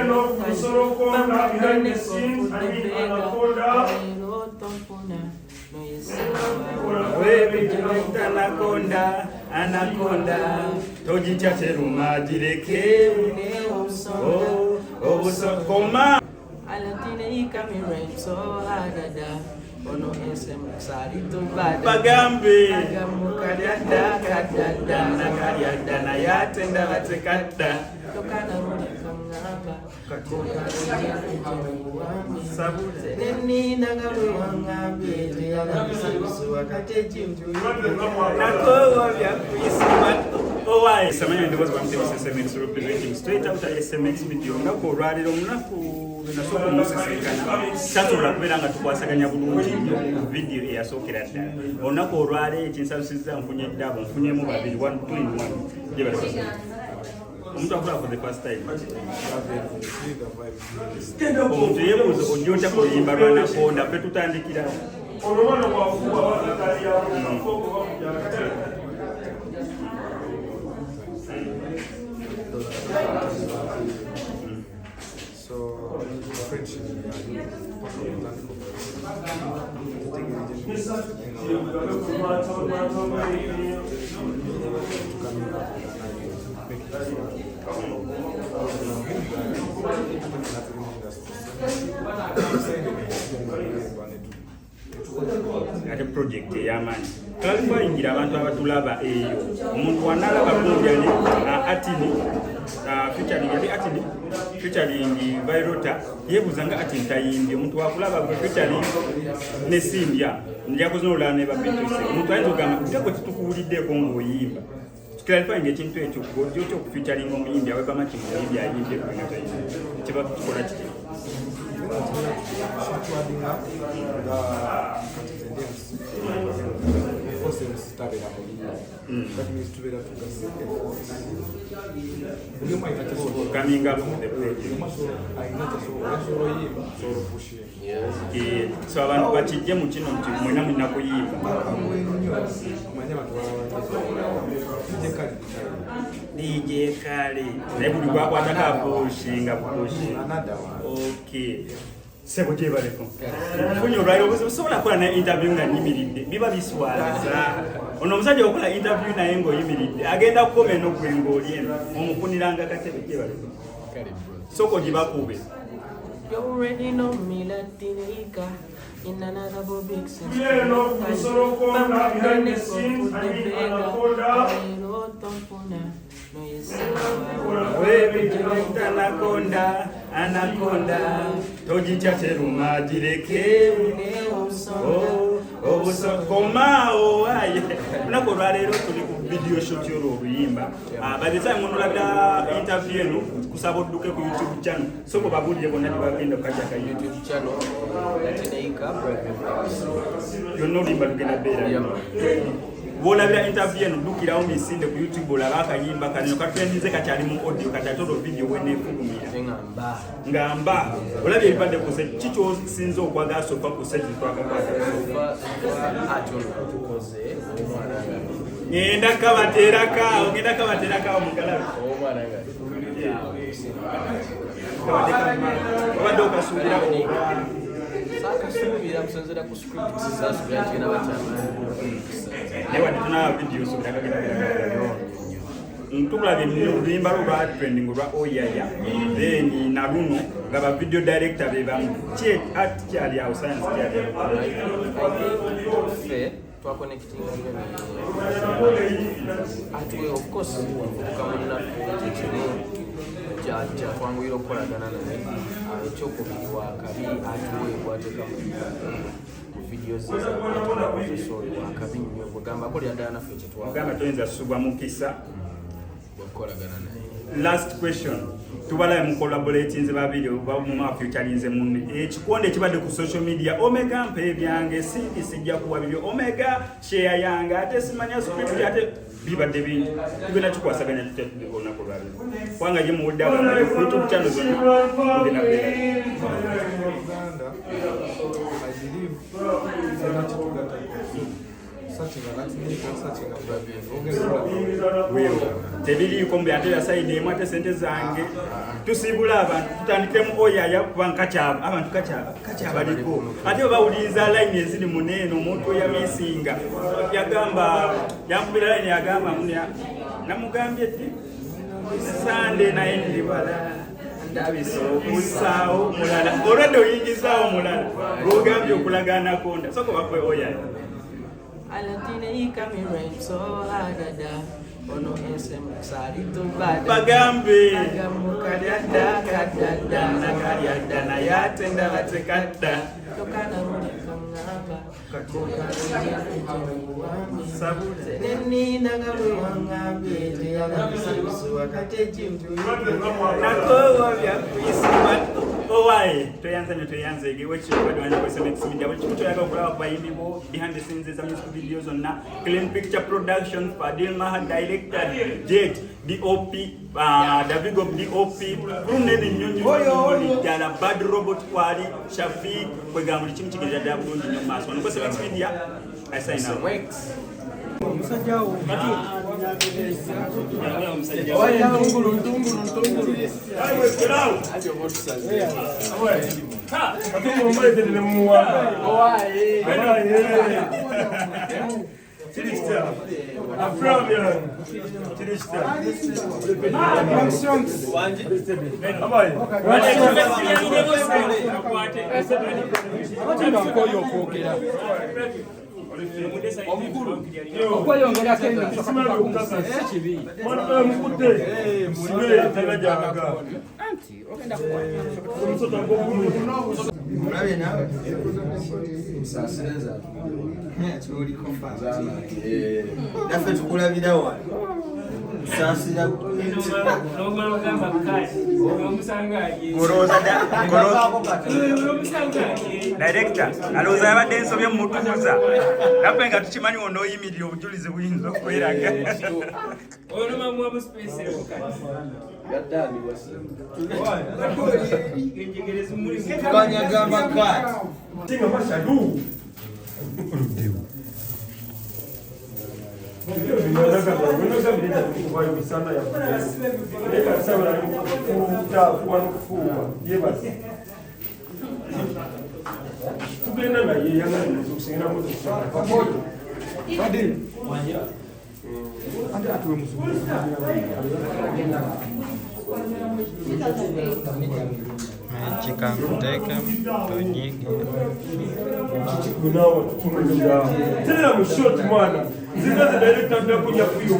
Love Musorokonda behind the scenes, I mean Anaconda. Anaconda, anaconda, togitya teruma gireke. Oh, obusokoma. Bagambe kalyadda nakalyadda naye ate ndaba tekadda. Samanya ndowooza bamutemesa SMX representing straight out SMX video. Olunaku olwaleero, omunaku lwenasooka omusisinkana, tasobola kubeera nga tukwasaganya bulungi nnyo ku vidiyo eyasookera ddala. Olunaku olwaleero ekinsasuzza, nfunye ddabo, nfunyemu babiri, one, two in one. Gye bali omuntu akola for the first time, omuntu yeebuuza ojja otya ku luyimba lwa Anaconda? Ffe tutandikirawo. Olwo bwafuuwa bakatali awo. So friendship yali paka kutandika tukamira make it so tuli mu industry Ate project ey'amaanyi, clarifyingira abantu abatulaba eyo. Omuntu wanalaba gundi ali Atini featuring, yali Atini featuring Vyroota, yeebuuza nga Atini tayimbye. Omuntu wakulaba gwe featuring ne Simbya, njakoze olulala ne babituse, omuntu ayinza okugamba nga gwe tetukuwuliddeeko ng'oyimba. Clarifying ekintu ekyo, gwe ojja otya okufeaturing omuyimbi aweva maki, muyimbi ayimbye, gwe nga toyimbye? Kiba kikola kitya? Kitwadinga nga kati nze ndi MC, of course MC tabeera muyimbi. That means tubeera tugase efforts, buli omu alina kyasobola. Coming up with the project. Buli omu alina kyasobola, osobola oyimba, osobola opushinga. So abantu bakijje mu kino nti mwena mulina kuyimba. Bakambwe nnyo, omanye abantu balaba DJ Khaled. DJ Khaled naye buli gwakwatako apushinga bupushinga. Another one. Okay, sebo, gyebaleko. Funye olwaliro obuzibu, sobola kukola na interview nga nyimiridde, biba biswaza. Ono omusajja okola interview naye ng'oyimiridde, agenda kukoma eno gwe ng'oli eno, omukuniranga katebe. Gyebaleko, soko gibakube. You already know me, Latinica. In another big sense. Love Musorokonda behind the scenes, I mean Anaconda. Anaconda, anaconda, togitya teruma gireke. Oh, obusokomaawo aye. Olunaku olwaleero tuli ku video shoot y'olwo oluyimba. Ah, by the time munolabira interview eno, kusaba odduke ku YouTube channel, soko babuulire bonna tebagenda okukajaka YouTube. YouTube channel Latineika Private Voice. Yonna oluyimba lugenda beera. Yeah, man. Bwolabira interview eno, ddukirawo misinde ku YouTube olabe akayimba kano katwendize, kakyali mu audio, kati ate olwo video weneefulumira. Nze nga mba. Nga mba olabye ebibadde ku set, ki kyosinza okwagala so far ku set twakakwata? Fa ati ono tukoze omwana nga Ngenda kabateerako awo, ngenda kabateerako awo mugalabe. Omwana nga Obadde okasuubira oba? Saakasuubira kusinziira ku script, saasuubira kigenda bakyamaanyi. Naye wadde tunaba video, suubira kagenda beera. Tulabye oluyimba lwo lwa trending olwa Oyaya, then na luno nga ba video director be bamu. Ki art kyali awo, science kyali awo? Ffe twaconnectinga nnyo ne atuwe, of course muvubuka munnaffe, kyekimu kyatwanguyira okukolagana naye. Ah, ekyokubiri wakabi atuwe gwateeka mu video ze zakozesa, oyo wakabi nnyo, kwegamba akolera ddala naffe kyetwagala. Ogamba toyinza subwa mukisa. Okukolagana naye. Last question, tubalabe mu collaboratinze babiri oba mu featurinze munne, ekikonde ekibadde ku social media, Omega mpa ebyange, sindi sijja kuwa bibyo, Omega share yange, ate simanya script, ate bibadde bingi, tugenda kikwasaganya tutya olunaku olwaleero? Kubanga ye muwulidde abantu ku YouTube channel zonna tugenda kubeera. Uganda, I believe fena kitugatta. Tebiriiko mbu ate yasayidi emu ate sente zange. Tusiibula abantu tutandikiremu oyaya kuba abantu kakyabaliko. Ate bwe bawuliriza layini eziri muneeno omuntu eyamisinga yagamba yankubira layini yagamba namugambye ddi Sande naye ndi wala ndabisa okusaawo mulala olwedde oyingizaawo mulala lwogambye okulaga anakonda soko bakwe oyaya. Bagambe nakalyadda naye ate ndaba tekadda. Owaye toyanza nnyo toyanza egewekiwadwanyekwesmxmedia buli kimu kyoyagala okulaba ku bayimbi bo behind the scenes eza music video zonna Clean Picture Production Fadil Maha director Jet DOP Davigo DOP crew nene nnyo nnyo ddala Bad Robot kwali Shafiq kwegamba buli kimu kigendera ddala bulungi nnyo mu maaso wano Kwesmx Media. I sign out. Naffe tukulabira wano saasira. Director alowooza yabadde ensobi emutuuza naffe nga tukimanyi wonooyimirira obujulizi buyinza okweraga. Tukanyagamba kaati. Tugenda naye yangana tena mushoti mwana zinaze director ndakuja kuyo.